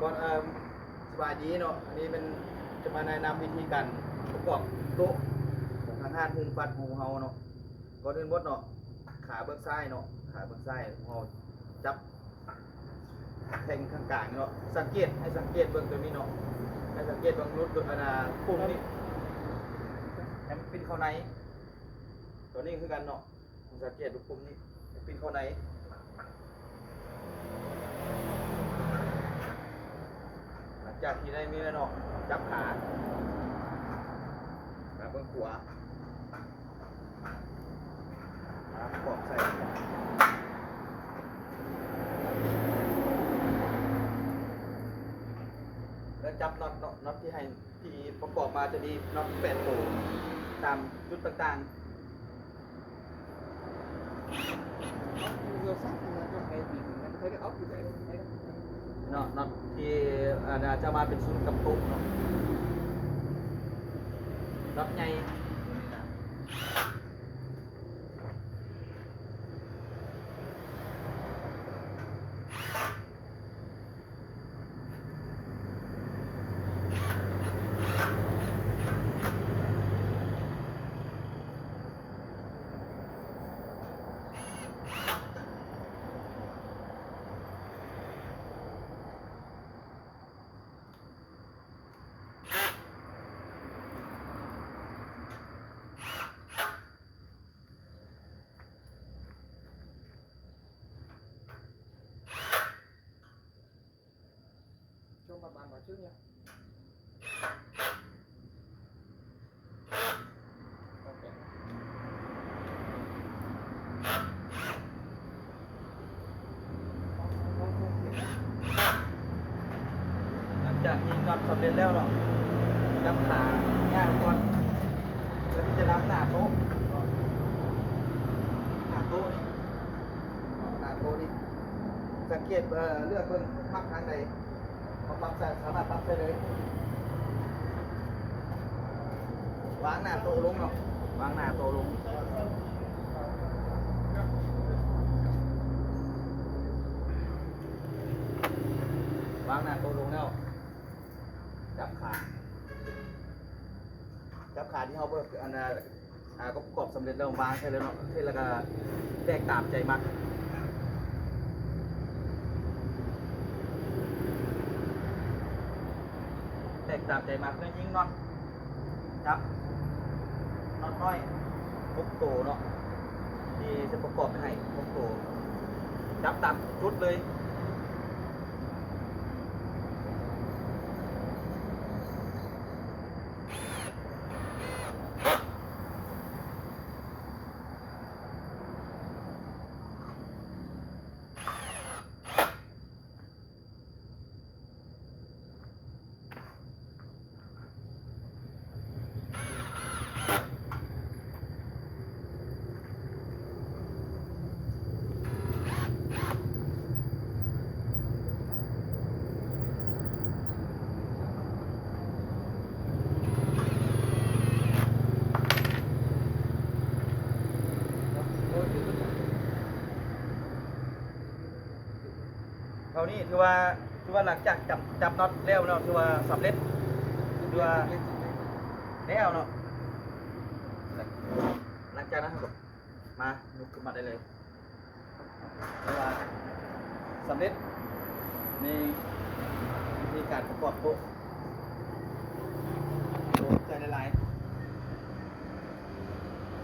ກ່ອນ ເອີ່ມ ສະບາຍດີເນາະ, ອັນນີ້ແມ່ນຈະມາແນະນຳວິທີການປະກອບໂຕະຂອງທາງຮ້ານຮຸງປັດຂອງເຮົາເນາະ. ກ່ອນອື່ນໝົດເນາະ ຂາເບື້ອງຊ້າຍເນາະ, ຂາເບື້ອງຊ້າຍຂອງເຮົາຈັບແທ່ງຂ້າງກາງເນາະ. ສັງເກດ ໃຫ້ສັງເກດເບິ່ງໂຕນີ້ເນາະ, ໃຫ້ສັງເກດເບິ່ງຫຼຸດ ອັນນ່າ ປຸ່ມນີ້ ໃຫ້ມັນປິ່ນເຂົ້າໃນ. ໂຕນີ້ຄືກັນເນາະ, ສັງເກດເບິ່ງປຸ່ມນີ້ ປິ່ນເຂົ້າໃນ. ຫຼັງຈາກທີ່ໄດ້ມີແລ້ວເນາະ, ຈັບຂາ ຂາເບື້ອງຂວາ ຂອບໃສ່ ແລ້ວຈັບນັອດເນາະ, ນັອດທີ່ໃຫ້ ທີ່ປະກອບມາຈະມີນັອດແປດໂຕຕາມຈຸດຕ່າງໆ ເນາະ. ນັອດທີ່ ອ່າ ຈະມາເປັນສູນກັບໂຕະເນາະ, ນັອດໃຫຍ່. ຫຼັງຈາກທີ່ນັອດສຳເລັດແລ້ວເນາະ, ຈັບຂາຍ່າງກ່ອນ ແລ້ວກໍຈະນຳໜ້າໂຕະເນາະ, ໜ້າໂຕະນີ້ ໜ້າໂຕະນີ້ ສັງເກດ ເອີ່ ເລືອກເບິ່ງມັກທາງໃດ ເຮົາປັບໃສ່ ສາມາດປັບໃສ່ເລີຍ. ວາງໜ້າໂຕະລົງເນາະ, ວາງໜ້າໂຕະລົງ, ວາງໜ້າໂຕະລົງແລ້ວ ຈັບຂາ ຈັບຂາທີ່ເຮົາ ອັນນ່າ ອ່າ ປະກອບສຳເລັດແລ້ວວາງໃສ່ເລີຍເນາະ, ເຮັດແລ້ວກໍແຕກຕາມໃຈມັກ ແຕກຕາມໃຈມັກ ແລ້ວຍິງນັອດ ຈັບນັອດນ້ອຍຫົກໂຕເນາະ ທີ່ຈະປະກອບໃຫ້ຫົກໂຕ ຈັບຕາມຈຸດເລີຍ. ເທົ່ານີ້ຖືວ່າ ຖືວ່າຫຼັງຈາກຈັບ ຈັບນັອດແລ້ວເນາະ ຖືວ່າສຳເລັດ ຖືວ່າແລ້ວເນາະ. ຫຼັງຈາກນັ້ນເຮົາກໍມາຍົກຂຶ້ນມາໄດ້ເລີຍ ຖືວ່າສຳເລັດໃນວິທີການປະກອບໂຕະ.